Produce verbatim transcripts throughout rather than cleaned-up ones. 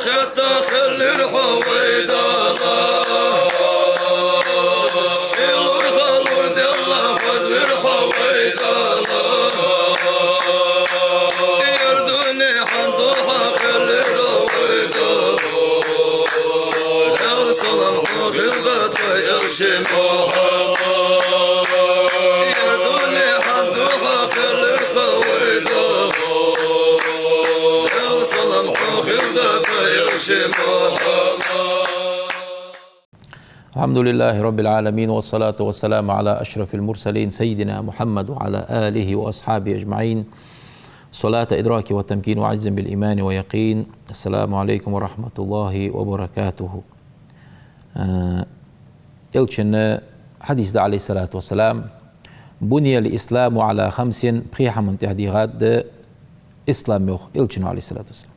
Хетта хиллар хьо вай Дала, ший лургӀа лурделла хозавир хьо вай Дала. Ер дунен хьан духьа хиллар вай Дала, Даьла салам хьона хилда тха Элча Мухьаммад. Ер дунен хьан духьа хиллар вай Дала, Даьла салам хьона хилда тха Элча Мухьаммад. الحمد لله رب العالمين، والصلاة والسلام على أشرف المرسلين سيدنا محمد وعلى آله وأصحابه أجمعين. صلاة إدراك وتمكين وعجز بالإيمان ويقين. السلام عليكم ورحمة الله وبركاته. Э, Элчан хьадис да, عليه الصلاة والسلام: بني الإسلام على خمس, пхе хӀаман тӀа дийгӀад ислам, йоах Элчано, عليه الصلاة والسلام.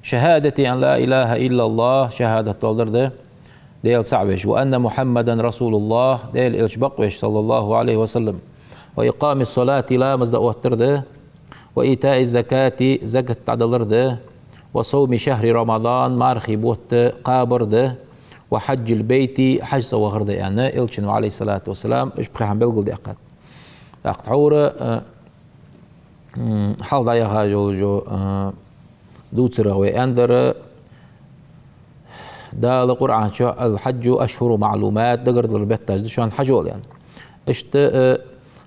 شهادة أن لا إله إلا الله, шахӀадат доаладар да Даьла цаӀ веш, وأن محمدا رسول الله, Даьла Элча бакъвеш, صلى الله عليه وسلم, وإقام الصلاة, ламаз дӀа оттар да, وإيتاء الزكاة, закат дӀадалар да, وصوم شهر رمضان, мархий бутт кхабар да, وحج البيت, хьажцӀа вахар да, аьнна, Элчано, عليه الصلاة والسلام, уж пхе хӀама белгалдаьккхад. ТӀаккха тхьовра, э, м, хьалха дӀаяхаш йолча, э, дувцарах вай аьннадар, Дала Къуръан чу: الحج أشهر معلومات, дагардалара бетташ да шоана хьажол, аьнна. Иштта, э,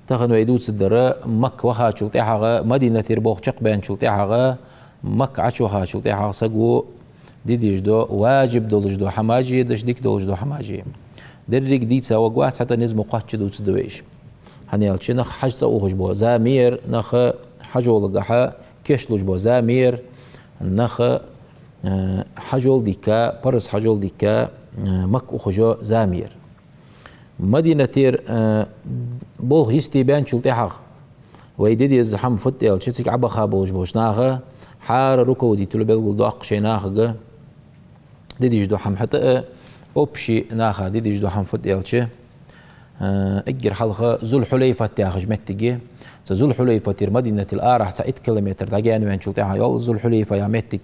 тахан вай дувцаргдар, Макка вахачул тӀехьагӀа, Мадинатера болх чакхбаьнначул тӀехьагӀа, Макка Ӏочувахачул тӀехьагӀа саго де дезаш дола, важиб долаш дола хӀамаш а, деш дика долаш дола хӀамаш а. Деррига дийца варгвац, хӀаьта низ ма кхоачча дувцаргда вай уж. ХӀана аьлча нах хьажцӀа ухаш бола зама я ер, нах хьажолагахьа кийчлуш бола зама я ер, нах, э, хьажол дийхка, парз хьажол дийхка, э, Макка ухаш йола зама я ер. Мадинатера, э, болх йисте баьнначул тӀехьагӀа, вай де деза хӀама фуд аьлча, цига Ӏобаха болаш болча наха хӀара руководитело белгалдоаккх шоай нахага де дезаш дола хӀама, хӀаьта а общий наха де дезаш дола хӀама фуд аьлча, э, эггара хьалха Зуль-Хьулайфат яхаш моттиг я. Цу Зуль-Хьулайфатера Мадинател арахьа цхьа итт километр дӀагаьнаваьнначул тӀехьагӀа йола Зуль-Хьулайфа яха моттиг.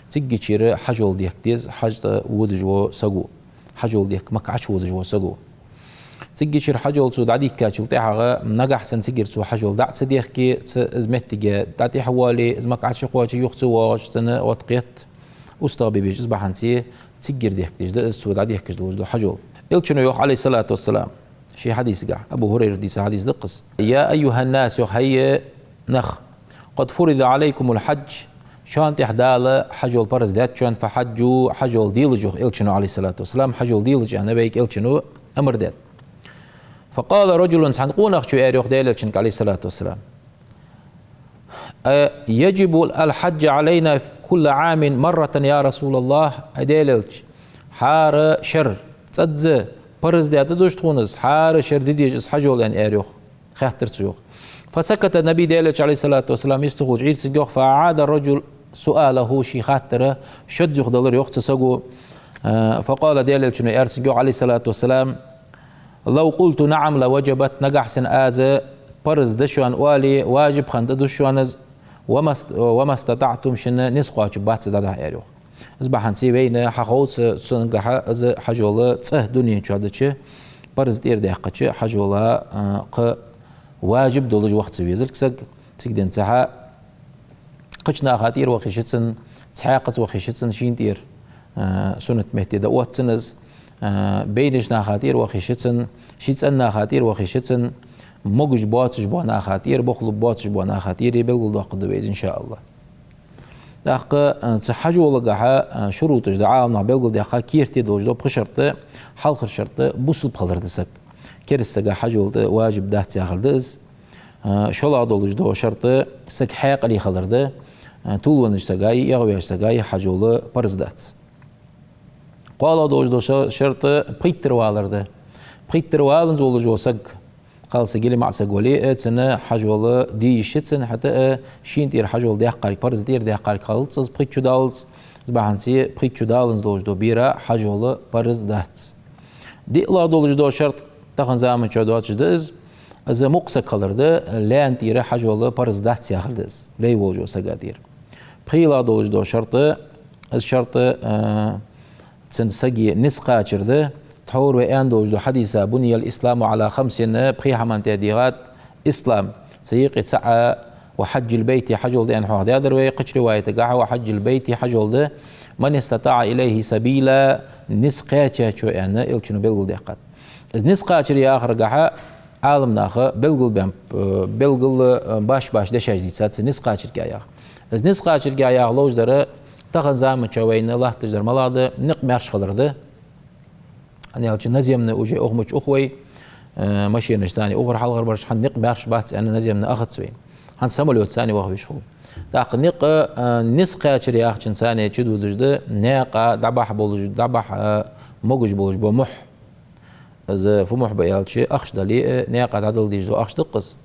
Циггачара хьажол дехка деза хьажцӀа водаш вола саго, хьажол дехка Макка Ӏочуводаш вола саго. Циггачара хьажол цо дӀадийхкачул тӀехьагӀа, нагахьа санна цигара цо хьажол дӀа а ца дехке, цу, из моттиге дӀатӀехвоале, из Макка Ӏочукхоаче юха ца воагӀаш, цунна оттакхет, устагӀа бе беза, из бахьанце цигара дехка дезаш да из цо дӀадехкаш долаш дола хьажол. Элчано йоах, عليه الصلاة والسلام, ший хьадисагахь, Абу ХӀурайрас дийца хьадис да-кх из: يا أيها الناس, йоах, хӀай нах, قد فرض عليكم الحج, шоана тӀа Дала хьажол парз даьд шоана, فحجوا, хьажол делаш, йоах Элчано, عليه الصلاة والسلام, хьажол делаш аьнна вайга Элчано амар даьд. فقال رجل, цхьан къонахчо аьлар, йоах, Даьла Элчанга, عليه الصلاة والسلام: أيجب الحج علينا كل عام مرة يا رسول الله؟ Ай Даьла Элча, хӀара шера цкъаза парз даьд уж тхона из, хӀара шера де деза из хьажол, аьнна, аьлар, йоах. Хаьттар цо, йоах. فسكت النبي, Даьла Элча, عليه الصلاة والسلام, йист ца хулаш Ӏийра цига, йоах, فأعاد الرجل سؤاله, ший хаттар шозза юхадалар, йоах, цу саго. Э, فقال, Даьла Элчано аьлар цига, йоах, عليه الصلاة والسلام: لو قلت نعم لوجبت, нагахьа санна аз парз да шоана оале, важиб хинна тӀадуз шоана из, وما است-, وما استطعتم, шун низ кхоачаргбац из дӀадахьа, аьлар, йоах. Из бахьанце вайна хьаховц цунгахьа из хьажол цкъа дунен чу дича, парз тӀера даьккхача хьажола, а, кхы важиб долаш ваха ца везалга саг, цига денз цхьа кхыча наха тӀера ваха йиш я цунна, цхьаькхаза ваха йиш я цунна шийна тӀера, а, суннат метте дӀаотт цунна из, а, байнача наха тӀера ваха йиш я цунна, ший цӀен наха тӀера ваха йиш я цунна, могаш боацаш бола наха тӀера, бохлуб боацаш бола наха тӀера белгалдоаккхаргда вай из, иншааллахӀ. ТӀаккха, а, цу хьажолагахьа, а, шуруташ да, Ӏаламнаха белгалдаьккха, керте долаш дола пхи шарт. Хьалхара шарт бусалба хилар да саг. Кераста сага хьажол тӀа важиб дац яхар да из. А, шоллагӀа долаш дола шарт саг хьаькъале хилар да. А, тувлавеннача сага, эгӀавеча сага хьажол парз дац. КхоалагӀа долаш дола ша-, шарт пхийттара валар да. Пхийттара валанза волаш вола саг, кхалсаг или маӀасаг вале а, цунна хьажол де йиш я цунна, хӀаьта а шийна тӀера хьажол даьккхарг, парз тӀера даьккхарг хилац из пхийтта шу даллалца, из бахьанце пхийтта шу даллалца долаш дола бера хьажол парз дац. ДиълагӀа долаш дола шарт тахан заман чу доацаш да из, из мукъа саг хилар да, лайна тӀера хьажол парз дац яхар да из, лай волаш вола сага тӀера. ПхелагӀа долаш дола шарт Из шарт, э, цун сага низ кхачар да. Тхьовра вай аьнна долаш дола хьадис: «بني الإسلام على خمس», пхе хӀаман тӀа дегӀад ислам. Цу юкъе цаӀ «وحج البيت», хьажол да аьнна хьоахадаьдар вай, кхыча риваятагахьа «وحج البيت», хьажол да, «من استطاع إليه سبيلا», низ кхаьчачо аьнна, Элчано белгалдаьккхад. Из низ кхачар яхарагахьа Ӏаламнаха белгалбаьнна, э, белгал, э, башха-башха дешаш дийцад цу низ кхачарга яха. Из низ кхачарга яха ловш дар тахан заман чу вайна латташ дар малагӀа да, никъ маьрша хилар да. ХӀана аьлча наземни уже ухаш ма ва вай, э, машинаш цани ухар хьалхарбараш, хӀана никъ маьрша бац аьнна наземни ахац вай. ХӀана самолёт цани ваха везаш хул. ТӀаккха никъ, э, низ кхачар яхачун цани чудодаш да наькъа дӀабахьа болаш, дӀабахьа, э, могаш болаш бола мухь. Из фу мухь ба аьлча, ахча дале а, наькъа дӀадала дезаш дола ахча да-кх из.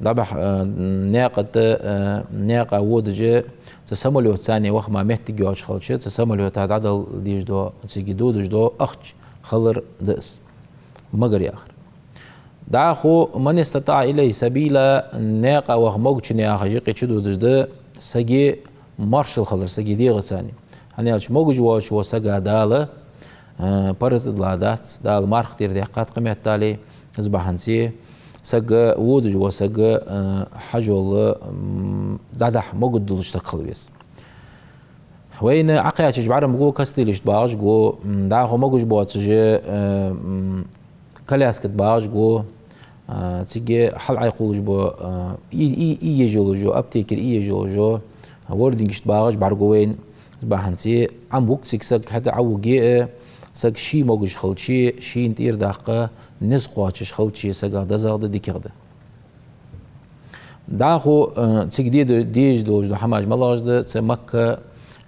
ДӀабахьа, э, наькъа тӀа, э, наькъа водаш, цу самолёт цани ваха мара моттиг йоацаш хилча, цу самолёта дӀадала дезаш дола, цига додаш дола ахча хилар да из. Магар яхар. ДӀахо «من استطاع إليه سبيلا», наькъа ваха могачун яхаш юкъе чудодаш да сага моаршал хилар сага дегӀа цани. ХӀана аьлча могаш воацаш вола сага Дала, э, параз тӀадилла дац, Дала марха тӀера даьккхад кхыметтел, из бахьанца сага, водаш вола сага, э, хьажол, м, дӀадахьа могаш долаш саг хила веза. Вайна Ӏокхаьчача бӀарга ма го, костыльш тӀа багӀаш го, м, дӀахо могаш боацаш, э, м, коляска тӀа багӀаш го, а, цига хьалъайкхувлаш бола, а, и, и, и еш йолаш йола, аптекера и еш йолаш йола, вордингаш тӀа багӀаш бӀарга го вайна. Из бахьанца Ӏомавуг цига саг, хӀаьта Ӏовуге а, саг ше могаш хилча, шийна тӀера даккха низ кхоачаш хилча, сагах дезагӀа да, дикагӀа да. ДӀахо, э, цига де-, дезаш долаш дола хӀамаш малагӀаш да, цу Макка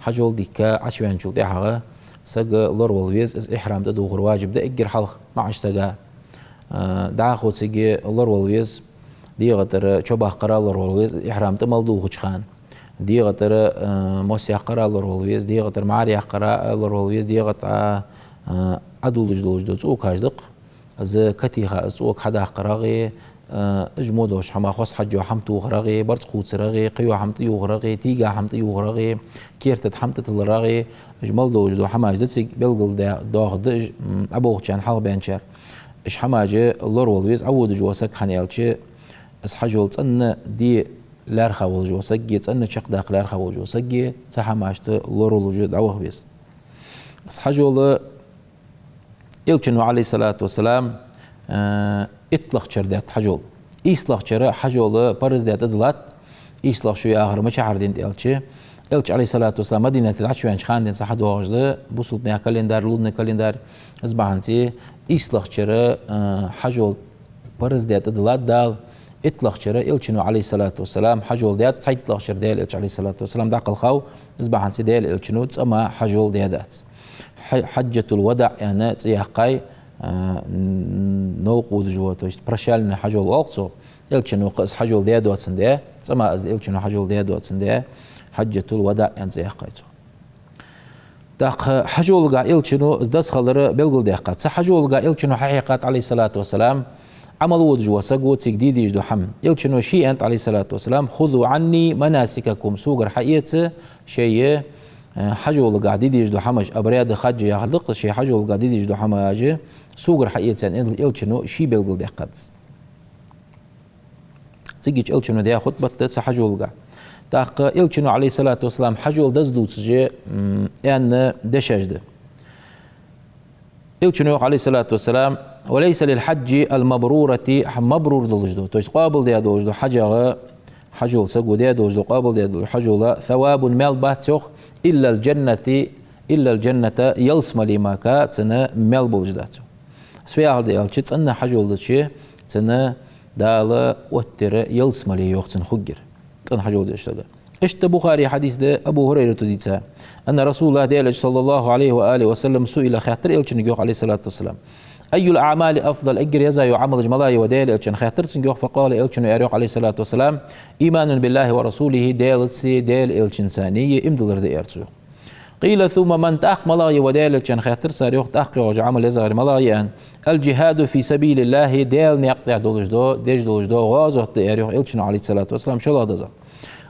хьажол дика Ӏочувеначул тӀехьагӀа саг лоравала веза, из ихьрам тӀадувхар важиб да эггара хьалха маӀача сага. Э, дӀахо цига лоравала веза, дегӀа тӀара чобаккхара лоравала веза, ихьрам тӀа мел дувхача хана. ДегӀа тӀара, э, мос яккхара лоравала веза, дегӀа тӀара мӀара яккхара лоравала веза, дегӀа тӀа, э, Ӏодуллаш долаш дола цӀокаш да-кх. Из катиха, из цӀока хьадаккхарагӀа, э, из мо долаш хӀама, хоза хьаж йола хӀама тохарагӀа, барзкъа хувцарагӀа, кхыйола хӀама тӀаювхарагӀа, тийга хӀама тӀаювхарагӀа, керта тӀа хӀама тӀаталарагӀа, из мел долаш дола хӀамаш да цига белгалдаь доагӀа да из, м, Ӏоболхачарна хьалхабаьнначар. Из хӀамаш лоравала веза Ӏоводаш вола саг, хӀана аьлча из хьажол цӀена де лаьрхӀа волаш вола саг, цӀена чакхдаккха лаьрхӀа волаш вола саг, цу хӀамашта лоравалаш дӀаваха веза. Из хьажол Элчано, عليه الصلاة والسلام, э, иттлагӀча шера даьд хьажол. ИйслагӀча шера хьажол параз даь тӀадиллад, ийслагӀа шу яхар мичахьара дийнахьа да аьлча, Элча, عليه الصلاة والسلام, Мадинате Ӏочувенача хана денз хьадоагӀаш да, бусалба наьха календарь, лунный календарь, из бахьанца ийслагӀча шера, э, хьажол параз даь тӀадиллад Дала, иттлагӀча шера Элчано, عليه الصلاة والسلام, хьажол даьд, цхьайттлагӀча шера Даьла Элча, عليه الصلاة والسلام, дӀакхелхав, из бахьанца Даьла Элчано цӀа мара хьажол даь дац. Хьа-, Хьаджатул-Вадаъ аьнна цӀи яьккхай, а, н-, новкъа водаш вола, то есть прощальный хьажол оал-кх цох. Элчано кхы из хьажол даь доацандаь, цӀа мара из Элчано хьажол даь доацандаь, Хьаджатул-Вадаъ аьнна цӀи яьккхай цох. ТӀаккха хьажолга Элчано из деза хилар белгалдаьккхад. Цу хьажолга Элчано хьахьекхад, عليه الصلاة والسلام, Ӏомаводаш вола саг ва цига де дезаш дола хӀама. Элчано ше аьннад, عليه الصلاة والسلام: «خذوا عني مناسككم», согара хьаэца шоай, э, хьажолга де дезаш дола хӀамаш, обряды хаджа яхар да-кх из, шоай хьажолга де дезаш дола хӀамаш согара хьаэца аьнна, Элчано ше белгалдаьккхад из. Цигача Элчано даь хутбат да цу хьажолга. ТӀаккха Элчано, عليه الصلاة والسلام, хьажол деза дувцаш, м, аьнна дешаш да. Элчано йоах, عليه الصلاة والسلام: «وليس للحجة المبرورة», хьа мабрур долаш дола, то есть къоабалдаь долаш дола хьажагӀа, хьажол саго даь долаш дола, къоабалдаь долаш дола хьажола, «ثواب», маьл бац йоах, «إلا الجنة», «إلا الجنة», ялсмале мара цунна маьл болаш дац йоах. Из фу яхар да аьлча, цӀена хьажол дича, цунна Дала оттадар ялсмале йоах цунна хургьяр. ЦӀена хьажол деш сага. Иштта Бухаре хьадис да, Абу Хурайрата дийца: «أن رسول الله», Даьла Элча, «صلى الله عليه وآله وسلم», سئل, хаьттар Элчанга йоах, عليه الصلاة والسلام: «أي الأعمال أفضل», эггара еза йола Ӏамалаш малагӀа я, ва Даьла Элча, аьнна хаьттар цунга йоах, «فقال», Элчано аьлар йоах, عليه الصلاة والسلام: «إيمان بالله ورسوله», Даьлацеи Даьла Элчанцеи иман диллар да, аьлар цо йоах. «قيل: ثم من؟» ТӀаккха малагӀа я, ва Даьла Элча, аьнна хаьттар цар йоах, тӀаккха йоагӀаш Ӏамал езагӀар малагӀа я аьнна. «الجهاد في سبيل الله», Даьла наькъа тӀа долаш дола, деш долаш дола гӀазот да, аьлар йоах Элчано, عليه الصلاة والسلام, шоллагӀа дезагӀа.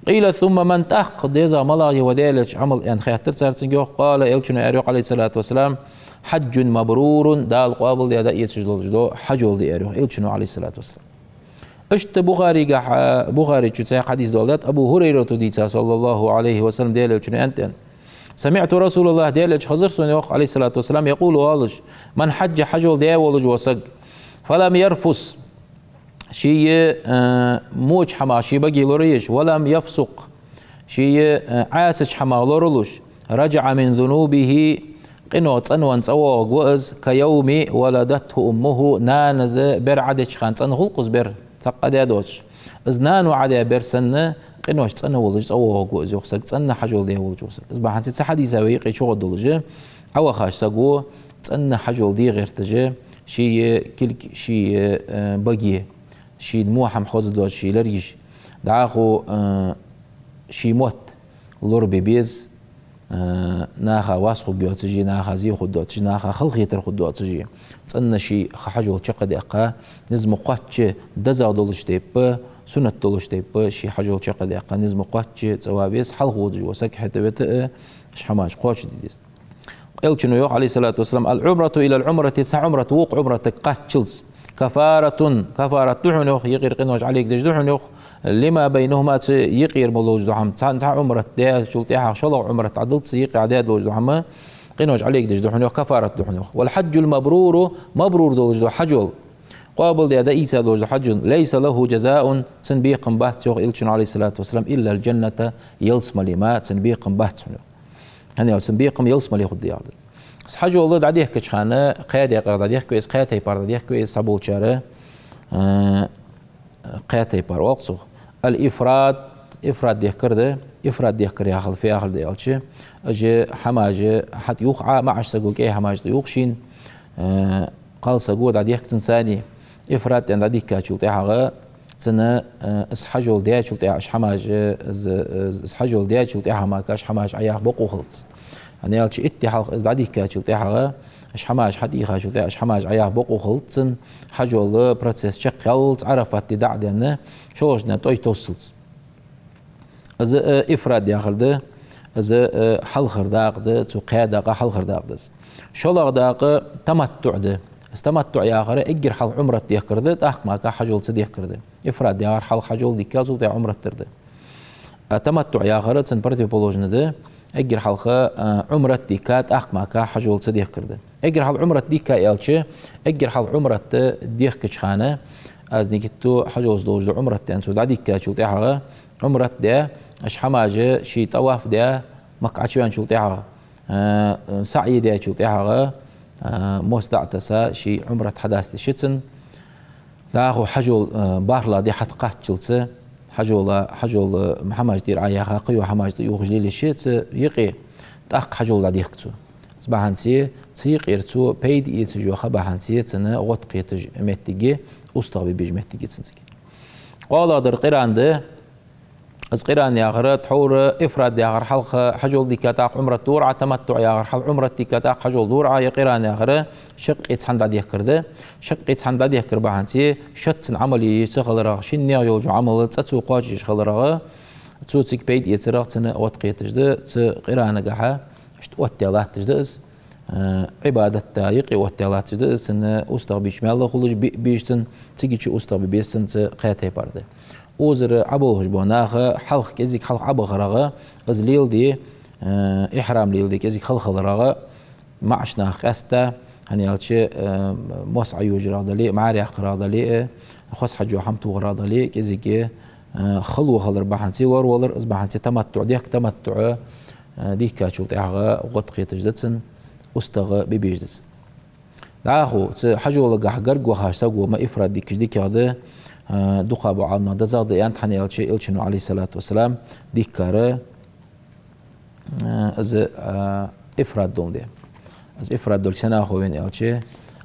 قيل: ثم من؟ ТӀаккха дезагӀа малагӀа я, ва Даьла Элча, Ӏамал, аьнна хаьттар цар цунга, йоах. قال, Элчано аьлар, йоах, عليه الصلاة والسلام: حج مبرور, Дала къоабалдаь, дӀаэцаш долаш дола хьаж да, аьлар, йоах, Элчано, عليه الصلاة والسلام. Иштта Бухаригахьа, Бухари чу цхьа хьадис доаладаьд, Абу Хурайрата дийца, صلى الله عليه وسلم, Даьла Элчано аьннад, аьнна: سمعت رسول الله, Даьла Элча хазар сона, йоах, عليه الصلاة والسلام, يقول, оалаш: من حج, хьажол даь волаш вола саг, فلم يرفث, ший, э, воча хӀамах ший баге лораеш, ولم يفسق, ший, э, Ӏаьсача хӀамах лоралуш, رجع من ذنوبه, къинойх цӀенвенна цӀавоагӀаргва из, كيوم ولدته أمه, нанас бер Ӏадеча хана цӀена хул-кх из бер, цхьаккха а даь доацаш. Из нано Ӏадаь бер санна, къинойх цӀена волаш цӀавоагӀаргва из, йоах, саг, цӀена хьажол даь волаш вола саг. Из бахьанца цу хьадиса вай юкъе чугӀоргдолаш я, Ӏовахача саго цӀена хьажол де гӀерташ, ший кулг, ший, э, баге, шийна во хӀама хоза доацаш ший лергаш, дӀахо, э, ший мотт лорабе беза, э, наха вас хургйоацаш, наха зе хургдоацаш, наха халахетар хургдоацаш. ЦӀена ший хьажол чакхдаьккха низ ма кхоачча, дезагӀа долча тайпара, суннат долча тайпара ший хьажол чакхдаьккха низ ма кхоачча цӀавала веза, хьалха водаш вола саг хӀаьта а вета а, уж хӀамаш кхоачашде деза. Элчано йоах, عليه الصلاة والسلام: العمرة إلى العمرة, цхьа Ӏумрат вокха Ӏумратага кхаччалца, كفارة, кафарат да хьона, йоах, юкъера къинош Ӏолегадеш да хьона, йоах, لما بينهما, цу юкъера ма ловш дола хӀама, цхьа, цхьа Ӏумрат даьчул тӀехьагӀа шоллагӀа Ӏумрат Ӏодаллалца юкъе Ӏодаь долаш дола хӀама, къинош Ӏолегадеш да хьона, йоах, кафарат да хьона, йоах. والحج المبرور, мабрур долаш дола хьажол, къоабалдаь, дӀаийца долаш дола хьажол, ليس له جزاء, цун бекхам бац, йоах Элчано, عليه الصلاة والسلام, إلا الجنة, ялсмале мара цун бекхам бац хьона, йоах. ХӀана аьлча цун бекхам ялсмале хургда, яхар да. Из хьажол дӀадехкача хана кхаь даькъах дӀадехк вай из, кхаь тайпара дӀадехк вай из, цхьаболчар, э, кхаь тайпара оал-кх цох. الإفراد, ифрад дехкар да, ифрад дехкар яхар фу яхар да аьлча, уж хӀамаш хьатӀаювх Ӏа, маӀача саго кӀай хӀамаш тӀаювх шийна, э, кхалсаго дӀадехк цунца цхьана. Ифрад аьнна дӀадийхкачул тӀехьагӀа, цунна, э, из хьажол даьчул тӀехьагӀа уж хӀамаш, э, из, э, из хьажол даьчул тӀехьагӀа мара уж хӀамаш Ӏояха бокъо хилац. ХӀана аьлча итт ди хьалха из дӀадийхкачул тӀехьагӀа, уж хӀамаш хьатӀаийхачул тӀехьагӀа уж хӀамаш Ӏояха бокъо хилац цунна, хьажола процесс чакхъяллалца, Ӏарафат ди дӀа а даьнна, шоллагӀча дийнахьа тӀой тоссалца. Из, э, ифрад яхар да, из, э, хьалхара дакъа да, цу кхаь дакъа хьалхара дакъа да из. ШоллагӀа дакъа таматтуӀ да. Из таматтуӀ яхар эггара хьалха Ӏумрат дехкар да, тӀаккха мара хьажол ца дехкар да. Ифрад яхар хьалха хьажол дийхка, цул тӀехьагӀа Ӏумрат дар да. А таматтуӀ яхар цун противоположный да, эггара хьалха, э, Ӏумрат дийхка, тӀаккха мара хьажол ца дехкар да. Эггара хьалха Ӏумрат дийхка аьлча, эггара хьалха Ӏумрат дехкача хана, аз нигат ду, хьажолца долаш дола Ӏумрат аьнна цо дӀадийхкачул тӀехьагӀа, Ӏумрат даь, уж хӀамаш, ший тӀаваф даь, Макка Ӏочувеначул тӀехьагӀа, э, саӀйи даьчул тӀехьагӀа, э, мос дӀа а тесса, ший Ӏумрат хьадаста йиш я цун. ДӀахо хьажол, э, бархӀлагӀа ди хьатӀакхаччалца, хьажола, хьажола, э, хӀамаш тӀера Ӏояха, кхыйола хӀамаш тӀаювхаш лела йиш я цу юкъе, тӀаккха хьажол дӀадехк цо. Из бахьанце, цу юкъера цо пайда эцаш йола ха бахьанце, цунна гӀод кхеташ моттиг я, устагӀа бе безаш моттиг я цун цига. КхоалагӀдар къиран да, из къиран яхар, тхьовра ифрад яхар хьалха хьажол дийхка, тӀаккха Ӏумрат дора Ӏа, таматтуӀ яхар хьалха Ӏумрат дийхка, тӀаккха хьажол дора Ӏа, е къиран яхар шаккхе цхьана дӀадехкар да. Шаккхе цхьана дӀадехкар бахьанце, шоца цун Ӏамал е еш ца хиларах, шиннех йолча Ӏамал цкъа цо кхоачашдеш хиларах, цо цига пайда эцарах цунна гӀод кхеташ да, цу къиранагахьа иштта оттадаь латташ да из. Э, Ӏибадата юкъе оттадаь латташ да из, цунна устагӀа бе маьл хулаш бе-, безаш цун, цига чу устагӀа бе безаш цун, цу кхаь тайпара да. Укхазара Ӏоболхаш бола нах хьалха, кӀезига хьалха Ӏобахарах, из леладе, э, ихьрам леладе кӀезига хала хиларах, маӀача наха къаьстта, хӀана аьлча, э, мос Ӏойожарах дале а, мӀара яккхарах дале а, хоза хьажжо хӀама тохарах дале а, кӀезига, э, хало хилар бахьанце лоравалар, из бахьанце таматтуӀ дехк, таматтуӀ, э, дийхкачул тӀехьагӀа гӀод кхеташ да цун, устагӀа бе безаш да цун. ДӀахо цу хьажолагахьа гарга вахача саго ма ифрад дийхкача дикагӀа да, э, дукха бола Ӏаламнаха дезагӀа да аьннад, хӀана аьлча Элчано, عليه الصلاة والسلام, дийхкар, э, из, э, ифрад долга да. Из ифрад долга сенах хов вайна аьлча,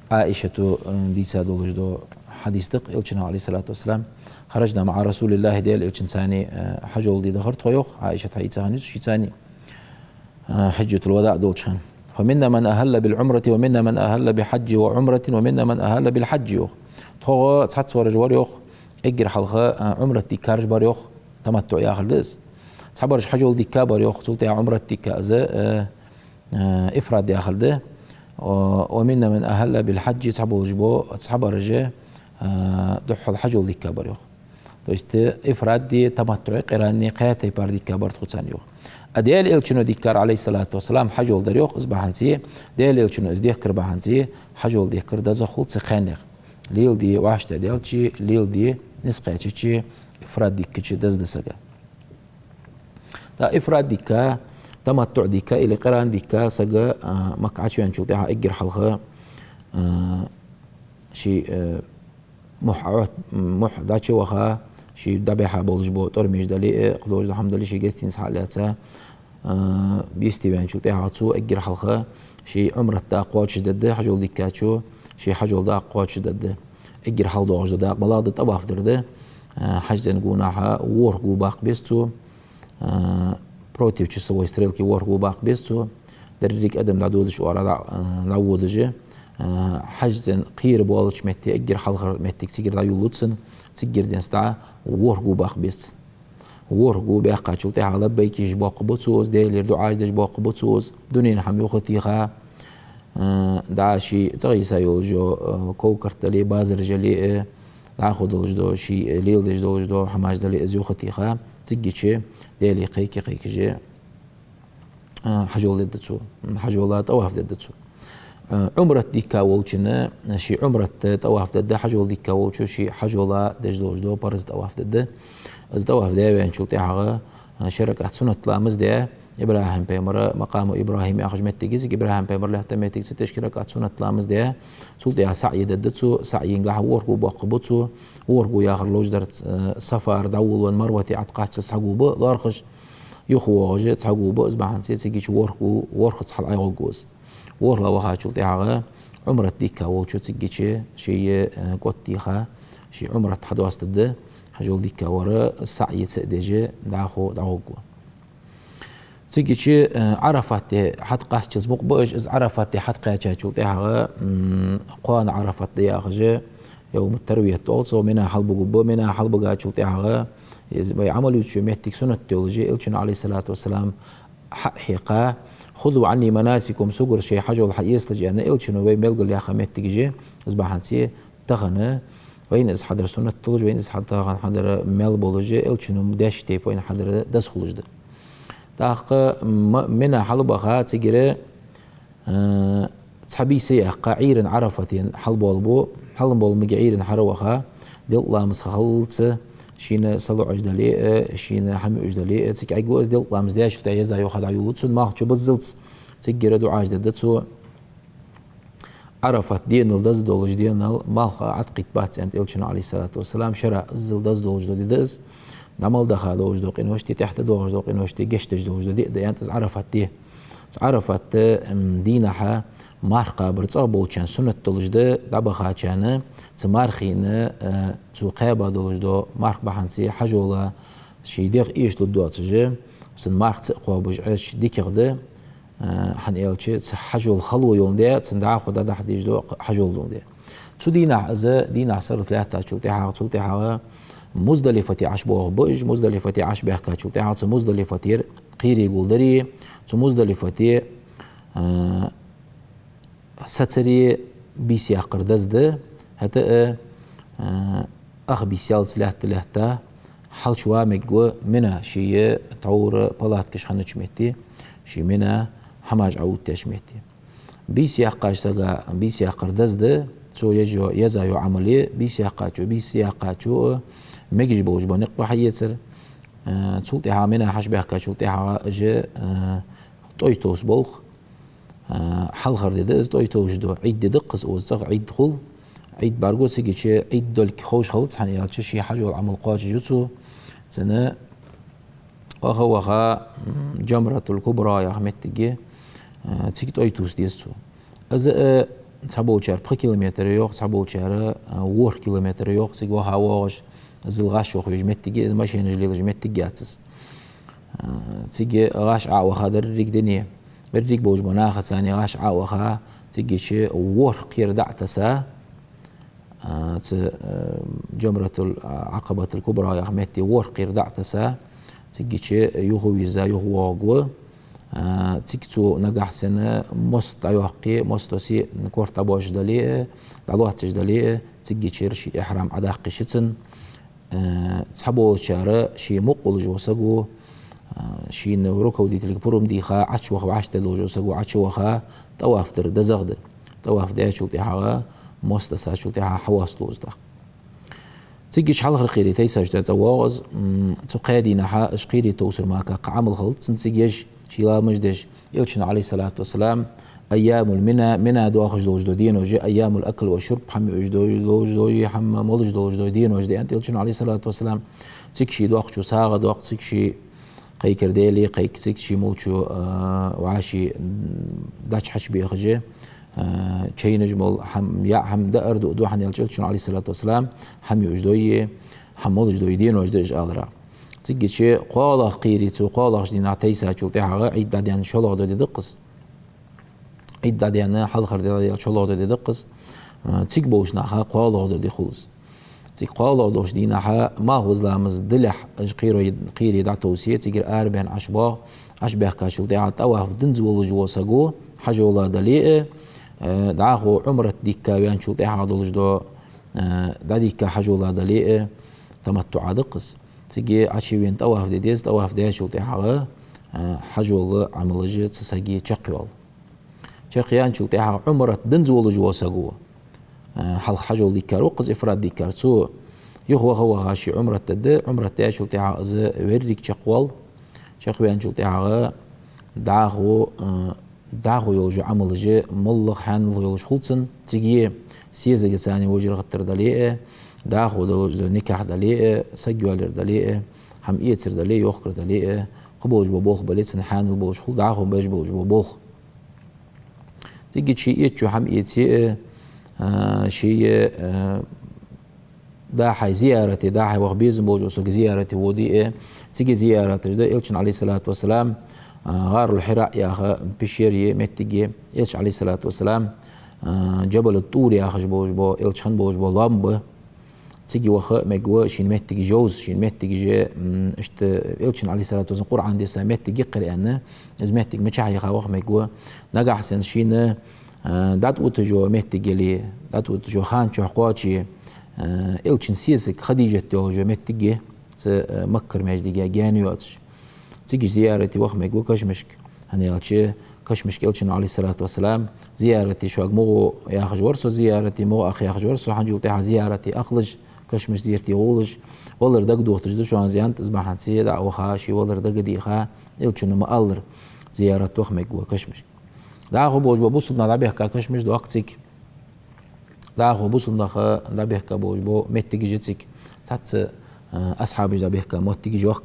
Ӏаишата, э, дийца долаш дола хьадис да-кх, Элчано, عليه الصلاة والسلام: خرجنا مع رسول الله, Даьла Элчанца цхьана, э, хьажол де дахар тхо, йоах, Ӏаишата хьаийца хиннай из шийца цхьана, э, حجة الوداع долча хана. فمنا من أهل بالعمرة ومنا من أهل بحج وعمرة ومنا من أهل بالحج, йоах. Тхогара цхьацца вараш вар, йоах, эггара хьалха, э, Ӏумрат дийхкараш бар, йоах, таматтуӀ яхар да из. Цхьабараш хьажол дика бар йоах, цул тӀехьагӀа Ӏумрат дика, из, э, э, ифрад яхар да. О, «ومنا من أهل بالحج», цхьаболаш ба, цхьабараш, э, духхьал хьажол дика бар йоах. То есть, э, ифрад ди, таматтуӀи, къиран ди, кхаь тайпара дика бар тхоцан йоах. А Даьла Элчано диккар, عليه الصلاة والسلام, хьажол дар йоах, из бахьанца, Даьла Элчано из дехкар бахьанца, хьажол дехкар дезагӀа хул цу кхаьннех. Леладе вӀаштӀехьадаьлча, леладе низ кхаьчача, ифрад дикача деза да сага. ТӀаккха ифрад дика, таматтуӀ дика или къиран дика сага, а, Макка Ӏочувеначул тӀехьагӀа эггара хьалха, а, ший, а, мухь Ӏо-, мухь дӀачуваха, ший дӀабихьа болаш бола тӀормеш дале а, кхыдолаш дола хӀама дале а, ший гостиница хьа а лаьца, а, йисте ваьнначул тӀехьагӀа цо эггара хьалха ший Ӏумрат дакъа кхоачашдергда, хьажол дикачо ший хьажол дакъа кхоачашдергда. Эггара хьалха доагӀаш дола дакъа малагӀа да? ТӀаваф дар да. А, хьажцӀен гонахьа ворхӀ го баккха беза цо. А, против часовой стрелки ворхӀ го баккха беза цо. Деррига адам дӀадодаш оара дӀа-, а, дӀаводаш. А, хьажцӀен кхера болча метте, эггара хьалхара метте цигара дӀайолалу цун, цигара денз дӀа ворхӀ го баккха беза цун. ВорхӀ го баьккхачул тӀехьагӀа лаббайк еш боаккхаргба цо из, Даьлагара дуӀаш деш боаккхаргба цо из, дунен хӀама юхатеха, а, дӀа ший цӀагӀа йиса йолаш йола, а, ков-карт дале а, базараш яле а, дӀахо долаш дола ший, а, леладеш долаш дола хӀамаш дале а, из юхатеха, цигача Даьлага кхайка-кхайкаш, а, хьажол дергда цо, хьажола тӀаваф дергда цо. А, Ӏумрат дика волчун ший Ӏумрат, тӀаваф дергда, хьажол дика волчо ший хьажола деш долаш дола парз тӀаваф дергда. Из тӀаваф даь ваьнначул тӀехьагӀа, а, ши ракаӀат суннат ламаз даь, ИбрахӀим пайхамара, макъаму ИбрахӀим яхаш моттиг я из, ИбрахӀим пайхамар лаьтта моттиг, цу тӀа ши ракаӀат суннат ламаз даь, цул тӀехьагӀа саӀйи дергда цо, саӀйинга хьа ворхӀ го боаккхаргба цо, ворхӀ го яхар ловш дар, а, Сафара дӀаволавенна, Марвата тӀа кхаччалца цхьа го ба, лоархӀаш, юхавоагӀаш цхьа го ба, из бахьанца цигача ворхӀ го, ворхӀазза хьалъайгӀоргва из. ВорхӀлагӀа вахачул тӀехьагӀа Ӏумрат дика волчо цигача ший, э, кӀотта йиха, ший Ӏумрат хьадоастаргда, хьажол дика вар, саӀйи ца а деш, дӀахо дӀагӀоргва. Цигача, э, Ӏарафате хьатӀакхаччалца мукъа ба уж, из Ӏарафате хьатӀакхаьчачул тӀехьагӀа, м, кхоана Ӏарафат да яхаш, йовмут-тарвият оал цох, Мина хьалбугаргба, Мина хьалбугачул тӀехьагӀа, из вай Ӏамал ювцаш йола моттиг суннат йолаш, Элчано, عليه الصلاة والسلام, хьа а хьекха, «خذوا عني مناسككم», согара шоай хьажол хьаэцалаш, аьнна, Элчано вайна белгалъяьха моттигаш я, из бахьанца тахан вайна из хьадар суннат долаш, вайна из хьа-, тахан хьадар маьл болаш, Элчано деш тайпара вайна хьадар деза хулаш да. ТӀаккха м-, Мина хьалбаха, цигара, а, цхьа бийса яьккха, Ӏуйрийна Ӏарафате хьалбоалабу, хьалбоалабу, мега Ӏуйрийна хьалваха, делкъа ламаз хиллалца, шийна салоӀаш дале а, шийна хӀама юаш дале а, цига Ӏергва из, делкъа ламаз даьчул тӀехьагӀа еза йоха дӀайолалу цун, малх чубуззалца, цигара дуӀаш дергда цо. Ӏарафат денал деза долаш денал малх Ӏоткъийта бац, аьннад Элчано, عليه الصلاة والسلام, шера иззал деза долаш дола ди да из. ДӀа мел даха долаш дола къинош, тӀехьа доагӀаш дола къинош, гешт деш долаш дола ди да, аьннад из Ӏарафат ди. Ӏарафат, м, дийнахьа марха кхабар цӀагӀа болчарна суннат долаш да, дӀабахачарна, цу мархийна, э, цо кхаьба долаш дола марха бахьанца хьажола ший дегӀ эшалургдоацаш, цун марха ца а кхобаш Ӏеш дикагӀа да, э, хӀана аьлча, цу хьажол хало йоландаь, цун дӀахо дӀадахьа дезаш дола хьажол доландаь. Цу дийнахьа из, дийнахьа сарралца лаьттачул тӀехьагӀа, цул тӀехьагӀа Муздалифате ӀочубоагӀаргба уж, Муздалифате Ӏочубаьхкачул тӀехьагӀа цу Муздалифатера кхерий гулдари, цу Муздалифате, а, сацари бийса яккхар деза да, хӀаьта а, а, ах бийса яллалца лаьтта-лаьтта хьалчувала мегаш ва Мина, ший тхьовра палаткаш хиннача метте, ший Мина хӀамаш Ӏоувттача метте. Бийса яьккхача сага бийса яккхар деза да, цо еш йола, еза йола Ӏамал я, бийса яьккхачо, бийса яьккхачо мегаш болаш бола никъ ба хьаэцар. Э, цул тӀехьагӀа Мина хьачубаьхкачул тӀехьагӀа уж, э, тӀой тувса болх, э, хьалхара ди да из, тӀой тувсаш дола Ӏид ди да-кх из, укхаза цӀагӀа Ӏид хул. Ӏид бӀаргагу цигача, Ӏид долга ховш хилац, хӀана аьлча ший хьажола Ӏамал кхоачашъю цо. Цун ваха-ваха, м, Джамратул Кубра яха моттиг я, э, цига тӀой тувса деза цо. Из, э, цхьаболчар пхи километр йоах, цхьаболчар, э, ворхӀ километр йоах, цига ваха воагӀаш, иззал гӀаш ваха везаш моттиг я, из машенаш лелаш моттиг яц из. Э, цига гӀаш Ӏо а ваха деррига дуне, берриг болаш бола нахаца цхьана гӀаш Ӏо а ваха, цигача ворхӀ кхера дӀа а тесса, а, цу, а, Джамратул, а, Ӏакъабатул Кубра яха метте ворхӀ кхера дӀа а тесса, Циггача юха вийрза, юха воагӀаргва. А, цига цо нагахьа санна мост дӀайоаккхе, мосто се корта дӀабоацаш дале а, дӀалоацаш дале а, циггачара ший ихьрам Ӏодаккха йиш я цун. А, цхьаболчара ший мукъа волаш вола саго, а, шийна руководительга пурам дийха, Ӏочуваха вӀаштӀехьадолаш вола саго Ӏочуваха, тӀаваф дар дезагӀа да. ТӀаваф даьчул тӀехьагӀа, мост дисачул тӀехьагӀа хьавоасталу из тӀаккха. Циггача хьалхарча кхере тайсача тӀа цӀавоагӀа из, м, цу кхаь дийнахьа уж кхере товсар мара кхы Ӏамал хилац цун цига еш, ший ламаз деш. Элчано, عليه الصلاة والسلام, أيام المنى, Мина доахаш долаш дола денош я, أيام الأكل والشرب, хӀама юаш дола, долаш дола, хӀама молаш долаш дола денош да аьннад Элчано, عليه الصلاة والسلام. Цига ше доаккхачо сагӀа доаккх, цига ше кхайкар Даьлага, кхайк цига ше молча, а, вӀаши, м, дӀачухьа бехаш, а, чайнаш мол, хӀама, яа хӀама даар ду, ду хӀана аьлча Элчано, عليه الصلاة والسلام, хӀама юаш дола, хӀама молаш дола денош да уж аларах. Циггача кхоалагӀча кхере, цу кхоалагӀча дийнахьа тайсачул тӀехьагӀа Ӏид дӀадаьнна шоллагӀа дола ди да-кх из. Ӏид дӀадаьнна, хьалхара ди дӀадаьнна шоллагӀа дола ди да-кх из. А, цига болча наха кхоалагӀа дола ди хул из. Цига кхоалагӀа долча дийнахьа малхбуза ламаз далехь, уж кхеро-, кхере дӀатовсе, цигара арабаьнна ӀочубоагӀа, Ӏочубаьхкачул тӀехьагӀа тӀаваф динза волаш вола саго хьажола дале а, э, дӀахо Ӏумрат дийхка ваьнначул тӀехьагӀа долаш дола, э, дӀадийхка хьажола дале а, таматтуӀа да-кх из. Цига Ӏочувена тӀаваф де деза, тӀаваф даьчул тӀехьагӀа, э, хьажола Ӏамалаш цу сага чакхйоал. Чакхъяьнначул тӀехьагӀа Ӏумрат динза волаш вола саго, а, хьалха хьажол дийхкар ва-кх из, ифрад дийхкар. Цо юха ваха-ваха ший Ӏумрат дергда, Ӏумрат даьчул тӀехьагӀа из веррига чакхвоал. Чакхваьнначул тӀехьагӀа дӀахо, а, дӀахо йолаш йола Ӏамалаш моллагӀа хьаьнал йолаш хул цун, цига е сесагацара вожаргӀатар дале а, дӀахо долаш дола никахь дале а, саг йоалаяр дале а, хӀама эцар дале а, йохкар дале а, кхы болаш бола болх бале а цун хьаьнал болаш хул, дӀахо беш болаш бола болх. Цигга ше эцача хӀама эце а, а, ше, а, дӀахо зиярате, дӀахо ваха безам болаш вола саг зиярате воде а, цига зияраташ да Элчан, عليه الصلاة والسلام, а, ГӀарул-Хьира яха пещера я, моттиг я, Элчан, عليه الصلاة والسلام, а, Джабалут-ТӀур яхаш болаш бола, Элча хинна болаш бола лоам ба. Цига ваха мегаргва шийна моттигаш йовза, шийна моттигаш, м, иштта Элчан, عليه الصلاة والسلام, Къуръан дийса моттиг я-кх ер аьнна, из моттиг мичахьа я яха ваха мегаргва. Нагахьа санна шийна, а, дӀатӀаотташ йола моттиг яле, дӀатӀаотташ йола ха чухь кхоаче, а, Элчан сесаг Хадижат йолаш йола моттиг я, цу, а, Маккара маьждига гаьна йоацаш. Цига зиярате ваха мегаргва кашамашка. ХӀана аьлча кашамашка Элчано, عليه الصلاة والسلام, зиярате шуга ма гӀо яхаш вар со, зиярате ма гӀо ах яхаш вар со, хӀанзчул тӀехьагӀа зиярате ахалаш, кашамашка зиярате гӀолаш, валар дагадохийташ да шоана из аьннад, из бахьанца дӀа а ваха, ший валар дагадеха, Элчано ма аллара, зиярате ваха мегаргва кашамашка. ДӀахо болаш бола бусалба нах дӀабехка кашамаш да-кх цига. ДӀахо бусалба нах дӀабехка болаш бола моттигаш я цига. Цхьацца, а, асхьабаш дӀабехка моттигаш я-кх.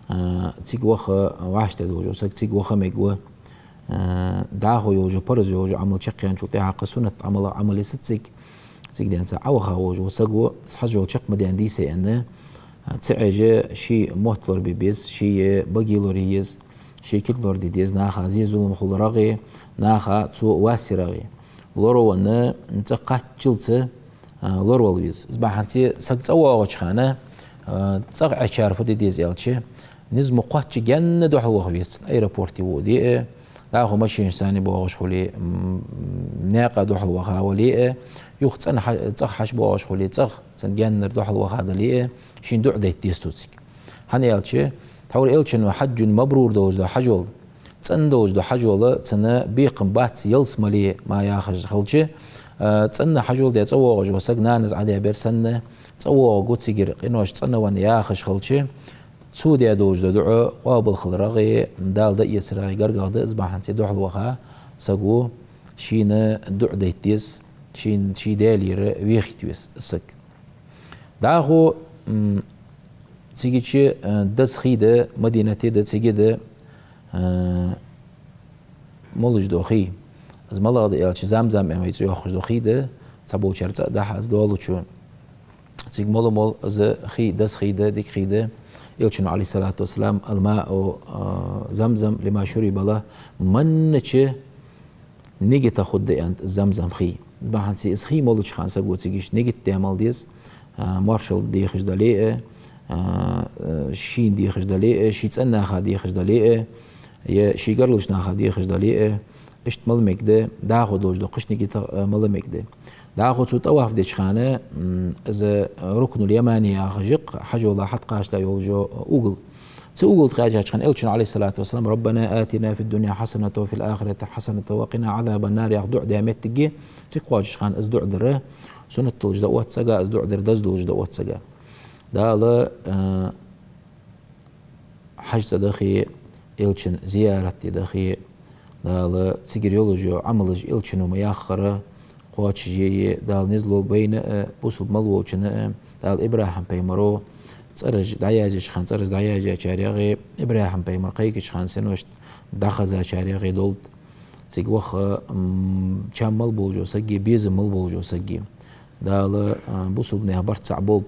А, цига ваха, вӀаштӀехьадолаш вола саг цига ваха мегаргва. А, дӀахо йолаш йола параз йолаш йола Ӏамал чакхъяьнначул тӀехьагӀа кхы суннат Ӏамал, Ӏамал йисац цига. Цига денз Ӏоваха волаш вола саго, из хьажол чакх ма даьнна дийса аьнна, а, ца Ӏеш, ший мотт лорабе беза, ший баге лорае еза, ший кулг лораде деза, наха зе-зулам хуларах а, наха цо вас ярах а. Лоравеннача цӀагӀа кхаччалца, а, лоравала веза. Из бахьанца саг цӀавоагӀача хана, а, цӀагӀа Ӏечар фу де деза аьлча, низ ма кхоаччача гаьнна духьалваха веза цун, аэропорте воде а, дӀахо машинашца боагӀаш хуле, м, наькъа духьалваха вале а, юха цӀагӀа хьа-, цӀагӀа хьабоагӀаш хуле, цӀагӀа цун гаьннара духьалваха дале а, шийна дуӀа дайта деза цо цига. ХӀана аьлча, тхьовра Элчано حج مبرور долаш дола хьажол, цӀена долаш дола хьажол, цунна бекхам бац ялсмале мара яхаш хилча, а, цӀена хьажол даь цӀавоагӀаш вола саг, нанас Ӏадаь бер санна, цӀавоагӀаргва цигара, къинош цӀена венна яхаш хилча, цо даь долаш дола дуӀа къоабал хиларах а, Дала дӀаэцарах а гаргагӀа да, из бахьанца духьалваха саго шийна дуӀа дайта деза, шийна, ший Даьлагара вехийта веза саг. ДӀахо, м, цигача, а, деза хий да, Мадинате да, цига да, а, молаш дола хий. Из малагӀа да аьлча, Замзам аьнна вай цӀи йоаккхаш дола хий да, цхьаболчар цӀа а дахьа из доаллачо. Цига мала мол из хий, деза хий да, дика хий да. Элчано, عليه الصلاة والسلام, الماء, а, زمزم لما شرب له, маннача нигата хургда аьннад Замзам хий. Из бахьанца из хий молача хана саго цига иштта нигат даь мала деза, а, моаршал дехаш дале а, а, а, шийна дехаш дале а, ший цӀен наха дехаш дале а, е ший гаргарча наха дехаш дале а, иштта мала мегаргда, дӀахо долаш дола кхычунга тӀа, а, мала мегаргда. ДӀахо цо тӀаваф деча хана, м, из Рукнуль-Ямани яхаш я-кх, хьажола хьатӀакхача йолаш йола угол. Цу угол тӀа кхаьчача хана Элчано, عليه الصلاة والسلام: «ربنا آتنا في الدنيا حسنة وفي الآخرة حسنة وقنا عذاب النار», яха дуӀа даь моттиг я, цига кхоачача хана из дуӀа дар суннат долаш да оццага, из дуӀа дар деза долаш да оццага. Дала, а, хьажцӀа дахе, Элчан зиярат де дахе, Дала цигара йолаш йола Ӏамалаш Элчано ма яххара, кхоачашъе, Дала низ лолба вайна а, бусалба мел волчунна а. Дала ИбрахӀим пайхамара цӀераш дӀаязъяьча хана цӀераш дӀаяьяьчарех а, ИбрахӀим пайхамар кхайкача хана синош дӀахезачарех а долда. Цига ваха, м, чам мел болаш вола саг а, безам мел болаш вола саг а. Дала, а, бусалба наьха барт цхьа болба.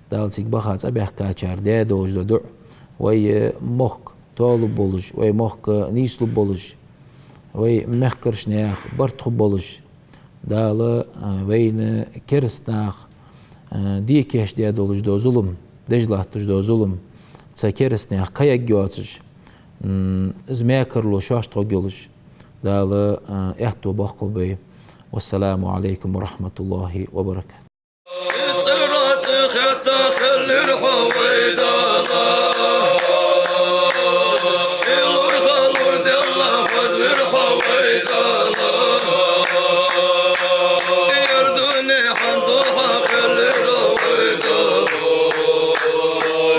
Дала цига баха цӀабаьхкачар даь долаш да дуӀа. Вай, э, мохк толургболаш, вай мохк нийслургболаш, вай мехкарча наьха барт хургболаш, Дала, а, вайна кераста наха, а, декхарийла даь долаш дола зулам, деш латташ дола зулам, цу кераста наьха кхаъ ягга йоацаш, м, из мекарло шоашта хургйолаш, Дала, а, аьттув боаккхалба вай. والسلام عليكم ورحمة الله وبركاته. Ши цӀера цӀи хетта хиллар хьо вай Дала. Ши лургӀа лур делла хозавир хьо вай Дала. Ер дунен хьан духьа хиллар вай Дала.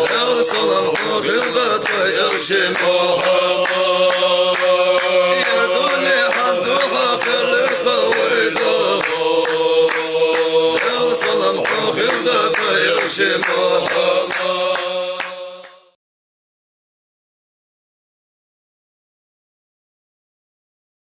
Даьла салам хьона хилда тха Элча Мухьаммад. Ер дунен хьан духьа хиллар хьо вай Дала. Даьла салам хьона хилда тха Элча